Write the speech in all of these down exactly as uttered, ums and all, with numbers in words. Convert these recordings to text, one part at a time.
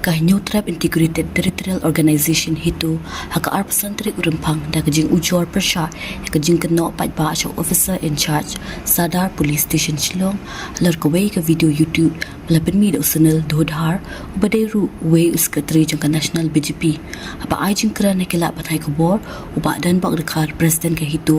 Ka Hynñiewtrep Integrated Territorial Organization HITO ha ka arphew san tarik u Rymphang da ka jingujor pyrshah ïa ka jingkynnoh paidbah sha u Officer in Charge Sadar Police Station Shillong halor kawei ka video YouTube ba la pynmih da u Sunil Dodhar uba dei ruh uwei u Secretary jong ka National BJP. Haba ai jingkren ha ki lad pathai khubor u Bah Danbok Dkhar, President ka HITO,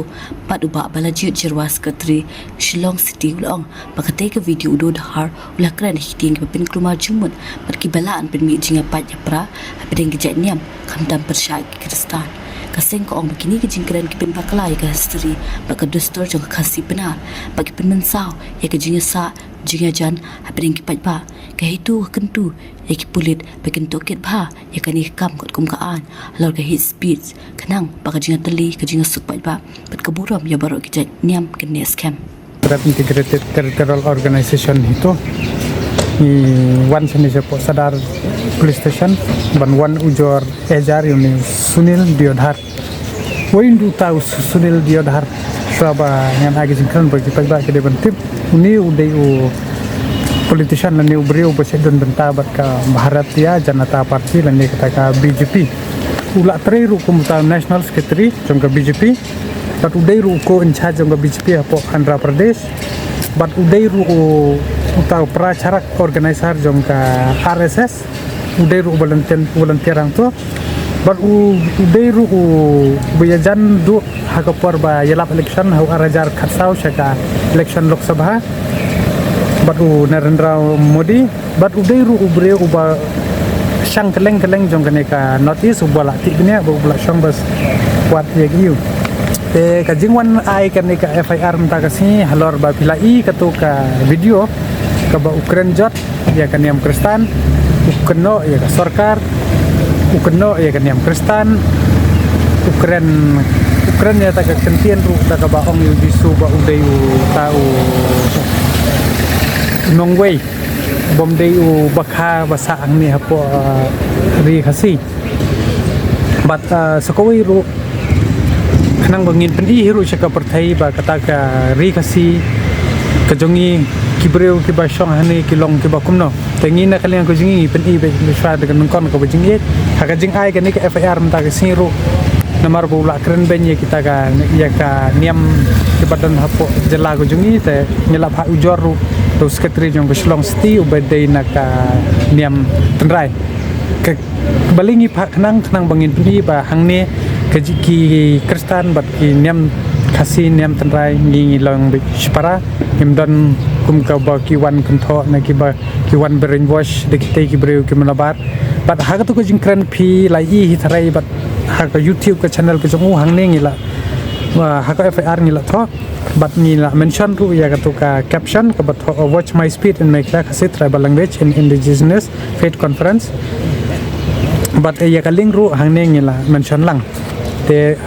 bad u Bah Balajied Jyrwa, Secretary Shillong City, u la ong ba katei ka video u Dodhar u la kren ha ki ktien kiba pynkulmar jingmut bad kiba lah ban pynmih jingïapait ïapra hapdeng ki jait niam, khamtam pyrshah ïa ki Khristan. Ka seng ka ong ba kine ki jingkren ki pynbakla ïa ka history bad ka dustur jong ka Khasi Pnar bad ki pynmynsaw ïa ka jingïasah jingïajan hapdeng ki paidbah. Ka HITO ka kyntu ïa ki pulit ba kin tohkit bha ïa kane ka kam katkum ka aiñ halor ka hate speech, khnang ba ka jingïatylli, ka jingïasuk paidbah bad ka burom ïa baroh ki jait niam kan neh skhem. Integrated Territorial Organization HITO, ngi wan shane shapoh Sadar Police Station ban wan ujor ejar ïa une u Sunil Dodhar. Uei u dei uta u Su-, Sunil Dodhar? Shuwa ba ngan ai ka jingkren ba ki paidbah ki dei ban tip. Une u dei u politician lane u briew ba shait don bynta bad ka Bharatiya Janata Party lane kata ka BJP. U la trei ruh kum uta u National Secretary jong ka BJP. Bad u dei ruh u co-in-charge jong ka BJP hapoh Andhra Pradesh. Bad u dei ruh u, uta u pracharak organizer jong ka RSS. U dei ruh u volunteer, volunteer hangto. Bad u, u dei ruh u, uba ïajan duh ha ka por ba ïalap election ha u ar hajar khatsaw sha ka election Lok Sabha bad u Narendra Modi. Bad u dei ruh u briew uba shang kylleng kylleng jong kane ka North East, uba la tih bniah bad uba la shong bad wat ïa ki ïu. Te ka jingwan ai kane ka FIR mynta ka sngi halor ba phi la i kato ka video kaba u kren jot ïa ka niam Khristan, u kynnoh ïa ka sorkar, u kynnoh ïa ka niam Khristan, u kren, u kren ïa kata ka kyntien ruh da kaba ong ïa u Jisu ba u dei uta u nongwei, bym dei uba kha ba sah hangne hapoh, uh, ri Khasi. Bad, uh, sa kawei ruh khnang ba ngin pyni hi ruh sha ka pyrthei ba kata ka ri Khasi ka jong ngi, ki briew kiba shong hangne ki long kiba kumno. Te ngi na ka liang ka jong ngi ngi pyni ba shuwa da ka nyngkong kaba jingïeit ha ka jingai kane ka FIR mynta ka sngi ruh. Namar ba u la kren beiñ ïa kita ka, ïa ka niam kiba don hapoh jylla ka jong ngi, te ngi la phah ujor ruh da u Secretary jong ka Shillong City uba dei na ka niam tynrai. Ka Balei ngi phah khnang, khnang ba ngin pyni ba hangne ka ji-, ki Khristan bad ki niam Khasi, niam tynrai, ngi, ngi long beit shipara, ngim don kum kaba ki wan kynthoh ne kiba ki wan brainwash da kitei ki briew ki manabat. Bad ha kato ka jingkren phi la i hi tharai bad ha ka YouTube ka channel ka jong u hangne ngi la, uh, ha ka FIR ngi la thoh. Bad ngi la mention ruh ïa kato ka caption kaba thoh, uh, Watch My Speech in Meitei Khasi Tribal Language in Indigenous Faith Conference. Bad, eh, ïa ka link ruh hangne ngi la mention lang. Te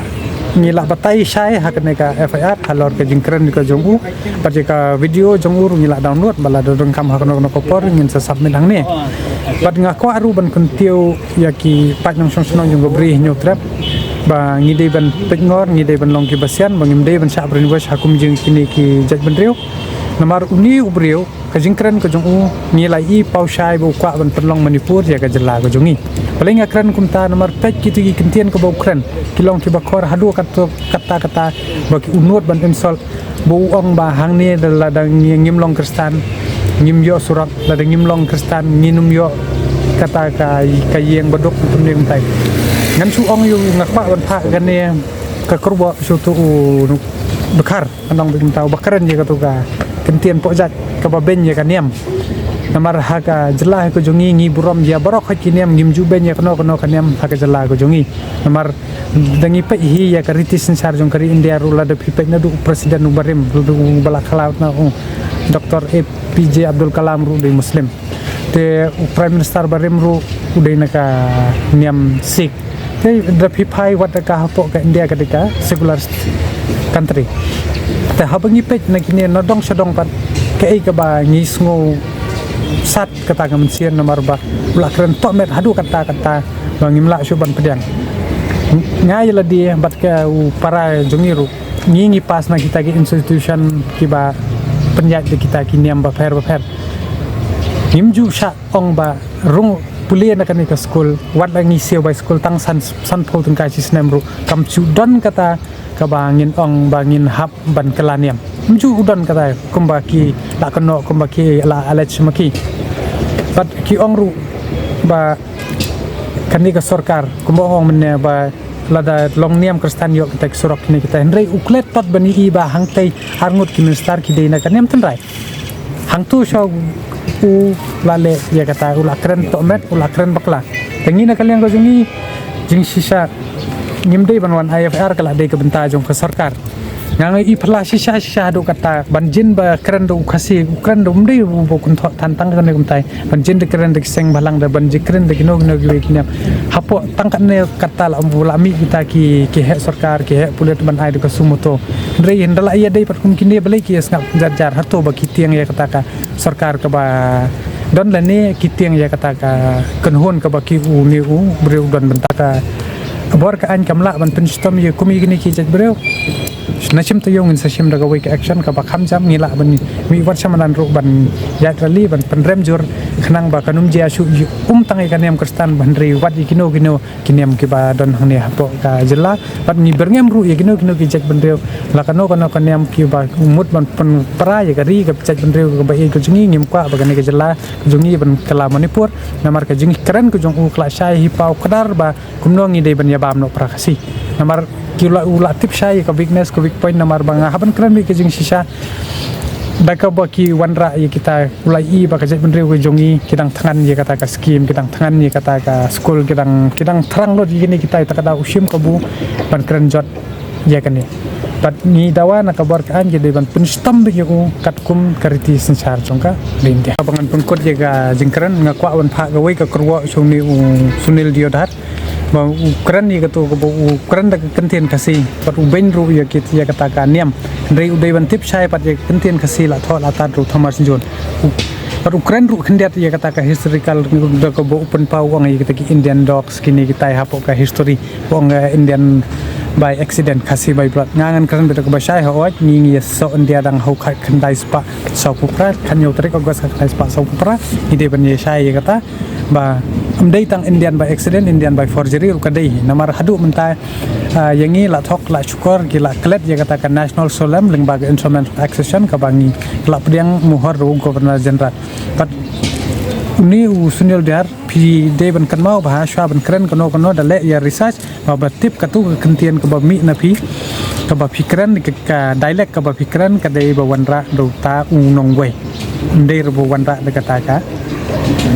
ngi la batai shai ha kane ka FIR halor ka jingkren ka jong u. Bad ïa ka video jong u ruh ngi la download, ba lada donkam ha kano kano ka por ngin sa submit hangne. Bad nga kwah ruh ban kyntiew ïa ki paid nongshong shnong jong ka Bri Hynñiewtrep ba ngi dei ban peit ngor, ngi dei ban long kiba sian, ba ngim dei ban shah brainwash ha kum jong kine ki jait bynriew. Namar une u briew, ka jingkren ka jong u ngi la i paw shai ba u kwah ban pynlong Manipur ïa ka jylla ka jong ngi. Balei nga kren kumta? Namar peit kito ki kyntien kaba u kren, ki long kiba khor haduh kato katta katta, ba ki u nud ban insult. Ba u ong ba hangne da lada ngi, ngim long Khristan ngim ïoh surok, lada ngim long Khristan ngim ïoh kata ka, ka ïing baduk kumne kumtai. Ngan shu ong ïa u, nga kwah ban phah kane ka kyrwoh sha uto u Dkhar, ngan ong beit kumta, uba kren ïa kato ka kyntien poh jait kaba beiñ ïa ka niam. Namar ha ka jylla ka jong ngi ngi burom ïa baroh ki niam, ngim ju beiñ ïa kano kano ka niam ha ka jylla ka jong ngi. Namar da ngi peit hi ïa ka riti synshar jong ka ri India ruh, lada phi peit naduh u president uba rim ruh, uba la khlaw na u Doctor APJ Abdul Kalam ruh u dei Muslim. Te u Prime Minister barim ruh u dei na ka niam Sikh. Te da phi phai wat da ka hapoh ka India ka dei ka secular country. Te haba ngi peit na kine nadong shadong pat, kaei kaba ngi sngew sad kata ka mynsiem, namar ba u la kren tohmet haduh katta katta ba ngim lah shuh ban pdiang. Nga ïa lade bad ka u para jong ngi ruh, ngi ngi pass na kita ki institution kiba pynïaid da kita ki niam bapher bapher. Ngim ju shah ong ba rung pule na kane ka skul, wat la ngi siew bai skul tang san, sanphew tyngka shi snem ruh, kam ju don kata kaba ngin ong ba ngin hap ban kylla niam. Kam ju don kata kumba ki la kynnoh, kumba ki la allege ma ki. Bad ki ong ruh ba kane ka sorkar, kumba ong mynne ba lada long niam Khristan ïoh kita ki surok kine kita. Hynrei u klet tot ban ïohi ba hangtei arngut ki minister ki dei na ka niam tynrai. Hangtu sha u la leh ïa kata, u la kren tohmet, u la kren bakla. Te ngi na ka liang ka jong ngi, jingshisha, ngim dei ban wan I F R, ka la dei ka bynta jong ka sorkar. Nga ngi i phylla shisha shisha haduh kata ban jin ba kren da u Khasi, u kren da um dei u ba kynthoh than tang kane kumtai. Ban jin da kren da ki seng bhalang, da ban jin kren da kino kino kiwei ki niam. Hapoh tang kane kata la, la mih kita ki, ki heh sorkar, ki heh pulit ban ai da ka suo motu. Hynrei hynda la ïa dei pat kum kine balei ki ïa sngap jar jar, hato ba ki tieng ïa kata ka sorkar kaba don lane ki tieng ïa kata ka kynhun kaba ki u ne u briew don bynta. Ka bor ka aiñ kam lah ban pynshitom ïa kum ïa kine ki jait briew. Na shim taïew ngin sa shim da kawei ka action kaba kham jam, ngi lah ban mih wat sha madan ruh ban ïaid rally ban pynrem jur, khnang ba kan ym jia shuh ïa um tang ïa ka niam Khristan, hynrei wat ïa kino kino ki niam kiba don hangne hapoh ka jylla. Bad ngi byrngem ruh ïa kino kino ki jait bynriew, la kano kano ka niam kiba mut ban pynpra ïa ka ri, ka jait bynriew kaba ïeit ka jong ngi. Ngim kwah ba kane ka jylla ka jong ngi ban kylla Manipur. Namar ka jingkren ka jong u ka la shai hi paw kdar ba kumno ngi dei ban ïa bam noh para Khasi. Namar ki u la, u la tip shai ïa ka weakness, ka weak point, namar ba nga hap ban kren beit ka jingshisha. Da kaba ki wanrah ïa kita, u la i ba ka jait bynriew ka jong ngi ki dang thngan ïa kata ka skim, ki dang thngan ïa kata ka skul, ki dang, ki dang thrang lut ïa kine kita, ïa kata ka daw u shim kabu ban kren jot ïa kane. Bad ngi dawa na ka bor ka aiñ ki dei ban pynshitom beit ïa u katkum ka riti synshar jong ka India. Kaba ngan pynkut ïa ka jingkren, nga kwah ban phah kawei ka kyrwoh sha une u Sunil Deodhar. Ba u kren ïa kato kaba u kren da ka kyntien Khasi, bad u beiñ ruh ïa kit, ïa kata ka niam. Hynrei u dei ban tip shai pat ïa ka kyntien Khasi, la thoh la tad ruh Thomas Jones. U, bad u kren ruh khyndiat ïa kata ka historical, da kaba u pynpaw u ong ïa kita ki Indian dogs kine kitai hapoh ka history, u ong, eh, Indian by accident, Khasi by blood. Nga ngan kren beit da kaba shai, hooid ngi, ngi ïasoh India dang ha u khatkhyndai spah sawphew phra, khathynñiew tarik August khatkhyndai spah sawphew phra, ngi dei ban ïa shai ïa kata. Ba ym dei tang Indian by accident, Indian by forgery ruh ka dei. Namar haduh mynta, ah, ïa ngi la thok la shukor ki la klet ïa kata ka national solemn lyngba ka instrument of accession kaba ngi la pdiang mohor da u Governor General. Bad une u Sunil Deodhar, phi dei ban kynmaw ba ha shuwa ban kren kano kano da leh ïa research, ba, ba tip katu ka kyntien kaba mih na phi, kaba phi kren, ka, ka dialect kaba phi kren ka dei ba wanrah da uta u nongwei. Ym dei ruh ba wanrah da kata ka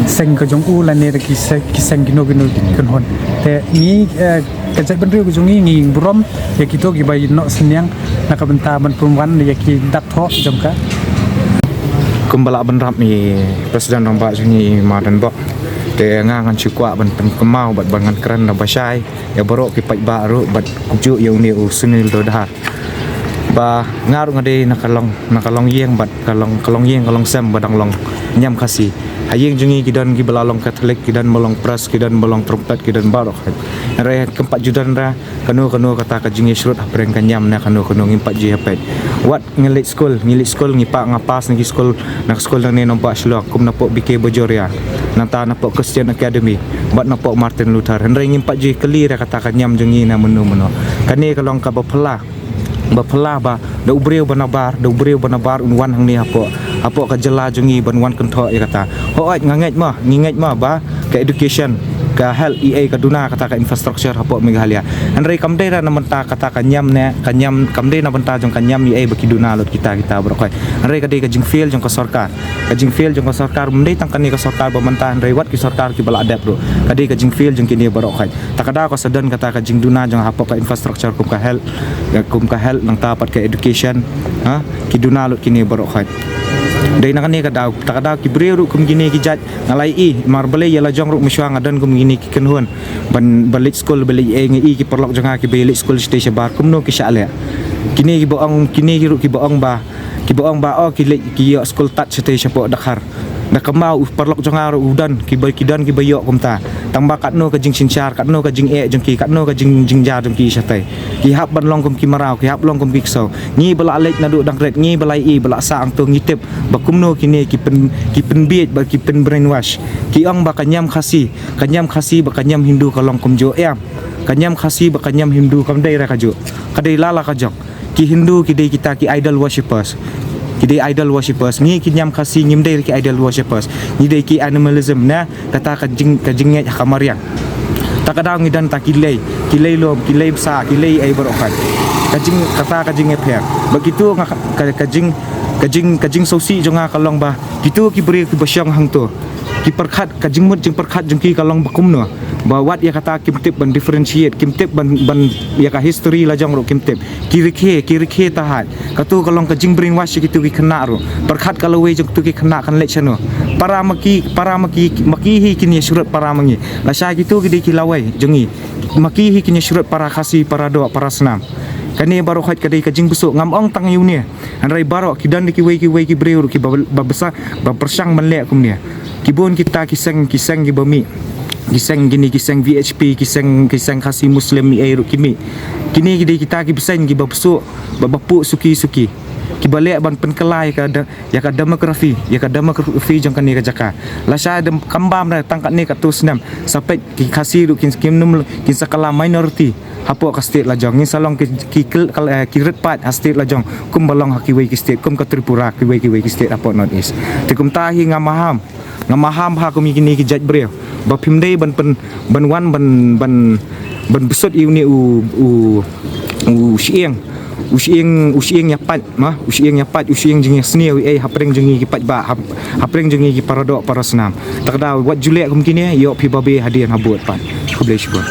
seng ka jong u lane da ki se-, ki seng kino kino ki kynhun. Te ngi, eh, ka jaitbynriew ka jong ngi ngi burom ïa kito kiba ïa noh synñiang na ka bynta ban pynwan ïa ki dak thoh jong ka. Kumba la bynrap i President Rangbah jong ngi i Ma Donbok. Te nga ngan shu kwah ban pynkynmaw bad ban ngan kren da ba shai ïa baroh ki paidbah ruh bad kumjuh ïa une u Sunil Deodhar. Ba nga ruh nga dei na ka long, na ka longïing bad ka long, ka longïing ka longsem ba dang long niam Khasi. Ha ïing jong ngi ki don kiba la long Katholik, ki don ba long Pres, ki don ba long Trumpet, ki don baroh. Hynrei kam pat ju don re kano kano kata ka jingïashrut hapdeng ka niam ne kano kano, ngim pat ju ïa peit. Wat ngi leit skul, ngi leit skul, ngi pah, nga pass na ki skul, na ka skul nangne nongbah Shillong, kum napoh B K Bajoria, nangta napoh Christian Academy bad napoh Martin Luther. Hynrei ngim pat ju ïa kylli re kata ka niam jong ngi na mynno mynno. Kane ka long kaba phylla, ba phylla ba da u briew ba nabar, da u briew ba nabar un wan hangne hapoh, hapoh ka jylla jong ngi ban wan kynthoh ïa kata. Hooid nga ngeit mo, ngi ngeit mo ba ka education, ka health, ïa ka duna kata ka infrastructure hapoh Meghalaya. Hynrei kam dei re na bynta kata ka niam ne, ka niam, kam dei na bynta jong ka niam ïa ba ki duna lut kita, kita baroh khoit. Hynrei ka dei ka jingfail jong ka sorkar. Ka jingfail jong ka sorkar, ym dei tang kane ka sorkar ba mynta, hynrei wat ki sorkar kiba la dep ruh, ka dei ka jingfail jong kine baroh khoit. Ta ka daw ka sa don kata ka jingduna jong hapoh ka infrastructure kum ka health, eh, kum ka health nangta pat ka education, ha, ki duna lut kine baroh khoit. Dei na kane ka daw, ta ka daw ki briew ruh kum kine ki jait, nga la ïohi, mar balei ïa la jong ruh mynshuwa nga don kum kine ki kynhun ban, ba leit skul, ba leit ïa, nga ïohi ki paralok jong nga kiba ïa leit skul shatei shabar, kumno ki shah leh. Kine kiba ong, kine ki ruh kiba ong ba, kiba ong ba, oh, ki leit, ki ïoh skul tad shatei shapoh Dkhar. Da kynmaw u paralok jong nga ruh u don, kiba, ki don kiba ïoh kumta. Tang ba katno ka jingsynshar, katno ka jingeh jong ki, katno ka jing, jingjar jong ki shatai. Ki hap ban long kum ki mraw, ki hap long kum ki ksew. Ngi ba la leit naduh dang ret, ngi ba la ïohi, ba la sah hangto ngi tip ba kumno kine ki pyn, ki pynbiej, ba ki pyn brainwash. Ki ong ba ka niam Khasi, ka niam Khasi ba ka niam Hindu ka long kumjuh, ïa. Ka niam Khasi ba ka niam Hindu kam dei re kajuh. Ka dei lala ka jong. Ki Hindu ki dei kita ki idol worshippers. Ki dei idol worshippers. Ngi ki niam Khasi ngim dei ki idol worshippers. Ngi dei ki animalism, na kata ka jing, ka jingngeit ha ka mariang. Ta ka daw ngi don ta ki lei, ki lei lum, ki lei bsa, ki lei ei baroh khoit. Ka jing, kata ka jingïapher. Ba kito nga ka, ka jing, ka jing, ka jingsngewsih jong nga ka long ba kito ki briew kiba shong hangto, ki pyrkhat, ka jingmut jingpyrkhat jong ki ka long ba kumno. Ba wat ïa kata kim tip ban differentiate, kim tip ban, ban ïa ka history la jong ruh kim tip. Ki rkhie, ki rkhie tahait. Kato ka long ka jing brainwash ïa kito ki khynnah ruh. Pyrkhat ka lawei jong kito ki khynnah kan leit shano. Para ma ki, para ma ki, ma ki hi kin ïasyrut para ma ngi. Lashai kito ki dei ki lawei jong ngi. Ma ki hi kin ïasyrut para Khasi, para doh, para snam. Kane baroh khoit ka dei ka jingbsuk, ngam ong tang ïa une. Hynrei baroh ki don da kiwei kiwei ki briew ruh kiba, ba bsa, ba pyrshang ban leh kumne. Ki bun kita ki seng, ki seng kiba mih. Ki seng kine, ki seng V H P, ki seng, ki seng Khasi Muslim mih ei ruh ki mih. Kine ki dei kita ki bseiñ kiba bsuk, ba, ba puh suki suki. Kiba leh ban pynkylla ïa ka de, ïa ka demography, ïa ka demography jong kane ka jaka. Lashai dem kam bam re tang katne katto snem. Sa peit ki Khasi ruh kin, kin nym, kin sa kylla minority. Hapoh ka state la jong, ngin sa long ki, ki, ki, eh, ki rit paid ha state la jong, kumba long ha kiwei ki state, kum ka Tripura, kiwei kiwei ki state hapoh North East. Te kumta hi nga maham, nga maham ha kum ïa kine ki jait briew. Ba phim dei ban pyn, ban wan ban, ban, ban bsut ïa une u, u, u shyieng, u shyieng, u shyieng ïapait, ma, u shyieng ïapait, u shyieng jingïasniew ei hapdeng jong ngi ki paidbah, hap, hapdeng jong ngi ki para doh para snam. Ta ka daw wat ju leh kum kine, ïoh phi babe hadien habud pat. Khublei shibun.